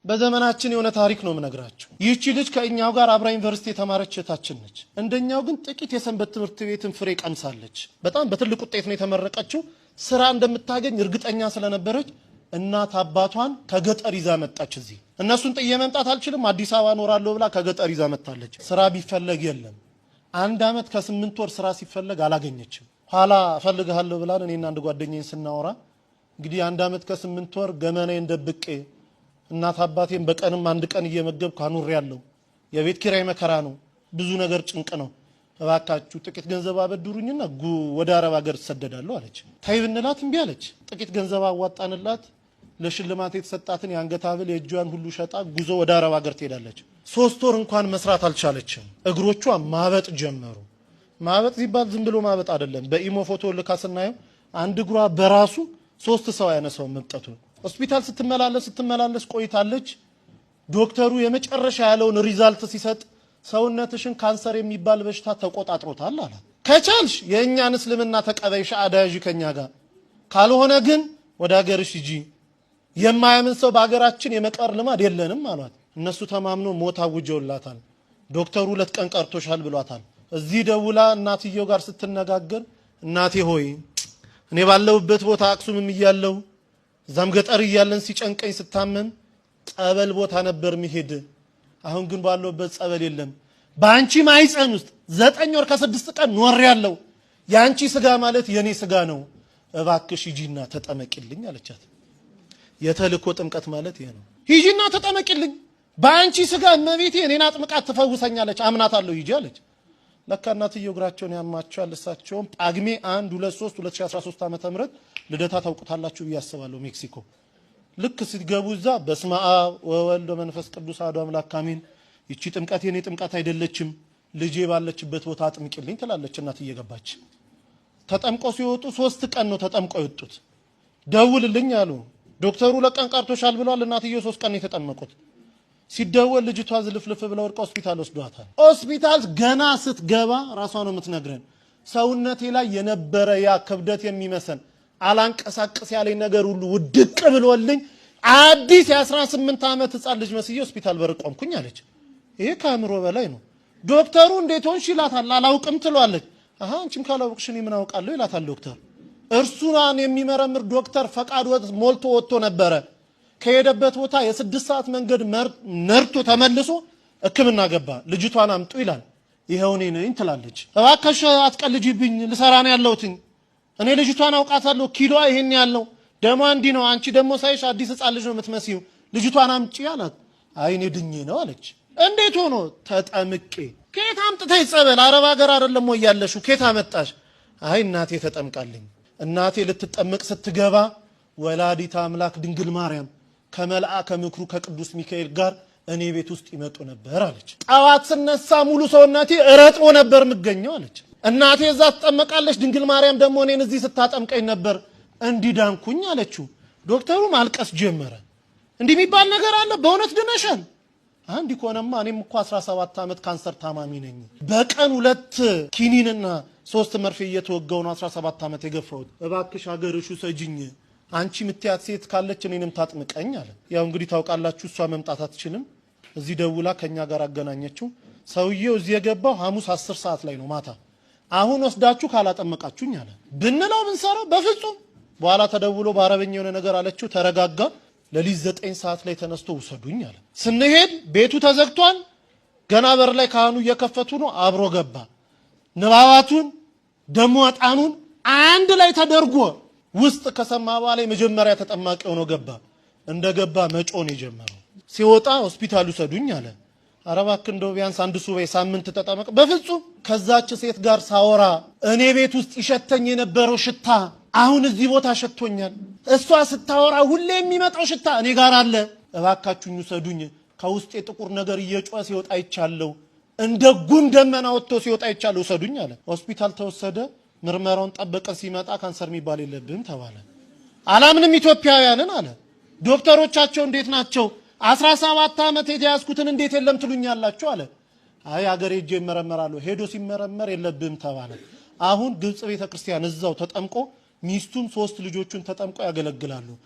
በዘመናችን የሆነ ታሪክ ነው የምነግራችሁ። ይህቺ ልጅ ከእኛው ጋር አብራ ዩኒቨርሲቲ የተማረች እህታችን ነች። እንደኛው ግን ጥቂት የሰንበት ትምህርት ቤትን ፍሬ ቀምሳለች። በጣም በትልቅ ውጤት ነው የተመረቀችው። ስራ እንደምታገኝ እርግጠኛ ስለነበረች እናት አባቷን ከገጠር ይዛ መጣች። እዚህ እነሱን ጥዬ መምጣት አልችልም፣ አዲስ አበባ እኖራለሁ ብላ ከገጠር ይዛ መጣለች። ስራ ቢፈለግ የለም። 1 ዓመት ከ8 ወር ስራ ሲፈለግ አላገኘችም። ኋላ እፈልግሃለሁ ብላን እኔና አንድ ጓደኛዬን ስናወራ፣ እንግዲህ 1 ዓመት ከ8 ወር ገመናዬን ደብቄ እናት አባቴን በቀንም አንድ ቀን እየመገብኩ አኑሬያለሁ። የቤት ኪራይ መከራ ነው፣ ብዙ ነገር ጭንቅ ነው። እባካችሁ ጥቂት ገንዘብ አበድሩኝና ወደ አረብ ሀገር እሰደዳለሁ አለች። ተይ ብንላት እምቢ አለች። ጥቂት ገንዘብ አዋጣንላት። ለሽልማት የተሰጣትን የአንገት ሐብል፣ የእጇን ሁሉ ሸጣ ጉዞ ወደ አረብ ሀገር ትሄዳለች። 3 ወር እንኳን መስራት አልቻለችም። እግሮቿ ማበጥ ጀመሩ። ማበጥ ሲባል ዝም ብሎ ማበጥ አይደለም። በኢሞ ፎቶ ልካ ስናየው አንድ እግሯ በራሱ ሶስት ሰው ያነሳው መብጠቱ። ሆስፒታል ስትመላለስ ስትመላለስ ቆይታለች። ዶክተሩ የመጨረሻ ያለውን result ሲሰጥ ሰውነትሽን ካንሰር የሚባል በሽታ ተቆጣጥሮታል አለ። ከቻልሽ የእኛን እስልምና ተቀበይ፣ ሻሃዳ ያዢ ከኛ ጋር፣ ካልሆነ ግን ወደ ሀገርሽ ሂጂ። የማያምን ሰው በሀገራችን የመቅበር ልማድ የለንም አሏት። እነሱ ተማምኖ ሞት አውጀውላታል። ዶክተሩ 2 ቀን ቀርቶሻል ብሏታል። እዚህ ደውላ እናትየው ጋር ስትነጋገር፣ እናቴ ሆይ፣ እኔ ባለሁበት ቦታ አክሱምም እያለሁ እዛም ገጠር እያለን ሲጨንቀኝ ስታመም ጸበል ቦታ ነበር ምሄድ። አሁን ግን ባለሁበት ጸበል የለም። በአንቺ ማህፀን ውስጥ 9 ወር ከ6 ቀን ኖሬያለሁ። የአንቺ ስጋ ማለት የኔ ስጋ ነው። እባክሽ ሂጂና ተጠመቂልኝ አለቻት። የተልእኮ ጥምቀት ማለት ይሄ ነው። ሂጂና ተጠመቂልኝ፣ በአንቺ ስጋ እመቤቴ እኔን አጥምቃት ትፈውሰኛለች፣ አምናታለሁ፣ ሂጂ አለች። ለካ እናትየው እግራቸውን ያማቸዋል። እሳቸውም ጳጉሜ 1 2 3 2013 ዓ.ም. ልደታ ታውቁታላችሁ ብዬ አስባለሁ። ሜክሲኮ ልክ ስትገቡ እዛ በስመ አብ ወወልድ ወመንፈስ ቅዱስ አሐዱ አምላክ አሜን። ይቺ ጥምቀት የኔ ጥምቀት አይደለችም፣ ልጄ ባለችበት ቦታ አጥምቂልኝ ትላለች እናት እየገባች። ተጠምቆ ሲወጡ 3 ቀን ነው ተጠምቆ የወጡት። ደውልልኝ አሉ። ዶክተሩ 2 ቀን ቀርቶሻል ብለዋል። እናትየው 3 ቀን የተጠመቁት። ሲደወል ልጅቷ ዝልፍልፍ ብላ ወድቃ ሆስፒታል ወስዷታል። ሆስፒታል ገና ስትገባ ራሷ ነው የምትነግረን። ሰውነቴ ላይ የነበረ ያ ክብደት የሚመስል አላንቀሳቅስ ያለኝ ነገር ሁሉ ውድቅ ብሎልኝ አዲስ የ18 ዓመት ህፃን ልጅ መስዬ ሆስፒታል በር ቆምኩኝ አለች። ይሄ ከአእምሮ በላይ ነው። ዶክተሩ እንዴት ሆንሽ ይላታል። አላውቅም ትሏለች። አሃ፣ አንቺም ካላወቅሽ እኔ ምን አውቃለሁ ይላታል ዶክተር። እርሱን የሚመረምር ዶክተር ፈቃድ ሞልቶ ወጥቶ ነበረ። ከሄደበት ቦታ የ6 ሰዓት መንገድ ነርቶ ተመልሶ ሕክምና ገባ። ልጅቷን አምጡ ይላል። ይኸው እኔ ነኝ ትላለች። እባክሽ አትቀልጂብኝ፣ ልሰራ ነው ያለሁትኝ። እኔ ልጅቷን አውቃታለሁ። ኪሎዋ ይሄን ያለው፣ ደሟ እንዲህ ነው። አንቺ ደግሞ ሳይሽ አዲስ ህፃን ልጅ ነው የምትመስዪው። ልጅቷን አምጪ አላት። አይ፣ እኔ ድኜ ነው አለች። እንዴት ሆኖ? ተጠምቄ። ከየት አምጥተሽ ጸበል? አረብ ሀገር አይደለም ወይ ያለሽው? ከየት አመጣሽ? አይ፣ እናቴ ተጠምቃልኝ። እናቴ ልትጠመቅ ስትገባ ወላዲተ አምላክ ድንግል ማርያም ከመልአከ ምክሩ ከቅዱስ ሚካኤል ጋር እኔ ቤት ውስጥ ይመጡ ነበር አለች። ጠዋት ስነሳ ሙሉ ሰውነቴ ረጥቦ ነበር የምገኘው አለች። እናቴ እዛ ትጠመቃለች፣ ድንግል ማርያም ደግሞ እኔን እዚህ ስታጠምቀኝ ነበር፣ እንዲዳንኩኝ አለችው። ዶክተሩ ማልቀስ ጀመረ። እንዲህ የሚባል ነገር አለ? በእውነት ድነሻል? አንድ ከሆነማ እኔም እኮ 17 ዓመት ካንሰር ታማሚ ነኝ። በቀን ሁለት ኪኒንና ሶስት መርፌ እየተወጋው ነው 17 ዓመት የገፋሁት። እባክሽ ሀገርሽ ውሰጂኝ። አንቺ ምትያት ሴት ካለች እኔንም ታጥምቀኝ አለ። ያው እንግዲህ ታውቃላችሁ፣ እሷ መምጣት አትችልም። እዚህ ደውላ ከኛ ጋር አገናኘችው። ሰውዬው እዚህ የገባው ሐሙስ 10 ሰዓት ላይ ነው ማታ። አሁን ወስዳችሁ ካላጠመቃችሁኝ አለ። ብንለው ብንሰራው በፍጹም። በኋላ ተደውሎ በአረበኛ የሆነ ነገር አለችው። ተረጋጋ። ሌሊት 9 ሰዓት ላይ ተነስቶ ውሰዱኝ አለ። ስንሄድ ቤቱ ተዘግቷል። ገና በር ላይ ካህኑ እየከፈቱ ነው። አብሮ ገባ። ንባባቱን ደሞ ዕጣኑን አንድ ላይ ተደርጎ ውስጥ ከሰማ በኋላ የመጀመሪያ ተጠማቂ ሆኖ ገባ። እንደገባ መጮህ ነው የጀመረው። ሲወጣ ሆስፒታል ውሰዱኝ አለ። ኧረ እባክህ እንደው ቢያንስ አንድ ሱባኤ ሳምንት ተጠመቅ። በፍጹም፣ ከዛች ሴት ጋር ሳወራ እኔ ቤት ውስጥ ይሸተኝ የነበረው ሽታ አሁን እዚህ ቦታ ሸቶኛል። እሷ ስታወራ ሁሌ የሚመጣው ሽታ እኔ ጋር አለ። እባካችሁኝ ውሰዱኝ። ከውስጤ ጥቁር ነገር እየጮኸ ሲወጣ አይቻለሁ። እንደ ጉም ደመና ወጥቶ ሲወጣ አይቻለሁ። ውሰዱኝ አለ። ሆስፒታል ተወሰደ። ምርመራውን ጠበቀ። ሲመጣ ካንሰር የሚባል የለብህም ተባለ። አላምንም ኢትዮጵያውያንን አለ። ዶክተሮቻቸው እንዴት ናቸው? 17 ዓመት የተያዝኩትን እንዴት የለም ትሉኛላችሁ አለ። አይ፣ አገሬ ሄጄ ይመረመራሉ። ሄዶ ሲመረመር የለብህም ተባለ። አሁን ግብጽ ቤተ ክርስቲያን እዛው ተጠምቆ ሚስቱም ሶስት ልጆቹን ተጠምቆ ያገለግላሉ።